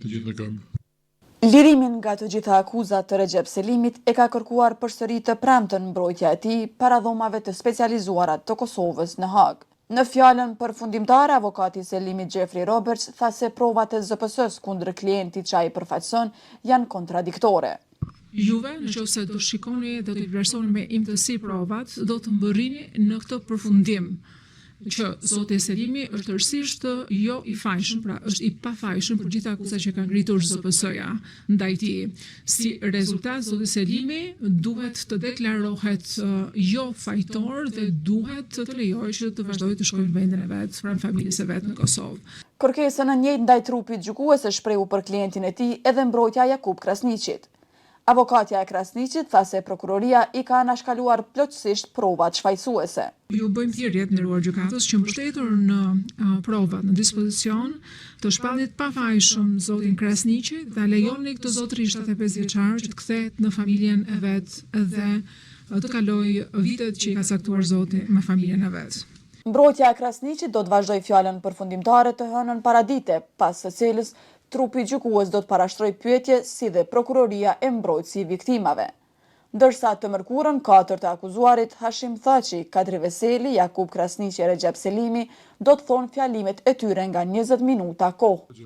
Të gjithë në këmbë. Lirimin nga të gjitha akuzat të Rexhep Selimit e ka kërkuar përsëri të premten mbrojtja e tij para Dhomave të Specializuara të Kosovës në Hagë. Në fjalën përfundimtare, avokati i Selimit Jeffrey Roberts tha se provat e ZPS-së kundër klientit që ai përfaqëson janë kontradiktore. Juve, në qoftë se do shikoni dhe do i vlerësoni me imtësi provat, do të mbërrini në këtë përfundim që zoti Selimi është tërësisht jo i fajshëm, pra është i pafajshëm për gjitha akuzat që ka ngritur ZPS-ja ndaj tij. Si rezultat, zoti Selimi duhet të deklarohet jo fajtor dhe duhet të lejohet që të vazhdojë të shkojë në vendin e vet, pranë familjes së vet në Kosovë. Kërkesën e njëjtë ndaj trupit gjykues e shprehu për klientin e tij edhe mbrojtja e Jakup Krasniqit. Avokatja e Krasniqit tha se prokuroria i ka anashkaluar plotësisht provat shfajësuese. Ju bëjmë thirrje të nderuar gjykatës që mbështetur në provat në dispozicion, të shpallni të pafajshëm zotin Krasniqi dhe ta lejoni këtë zotëri 75 vjeçar që të kthehet në familjen e vet dhe të kalojë vitet që i ka caktuar Zoti me familjen e vet. Mbrojtja e Krasniqit do të vazhdojë fjalën përfundimtare të hënën paradite, pas së cilës Trupi gjykues do të parashtrojë pyetje si dhe prokuroria e mbrojtësi i viktimave. Ndërsa të mërkurën katër të akuzuarit Hashim Thaçi, Kadri Veseli, Jakup Krasniqi e Rexhep Selimi do të thonë fjalimet e tyre nga 20 minuta kohë.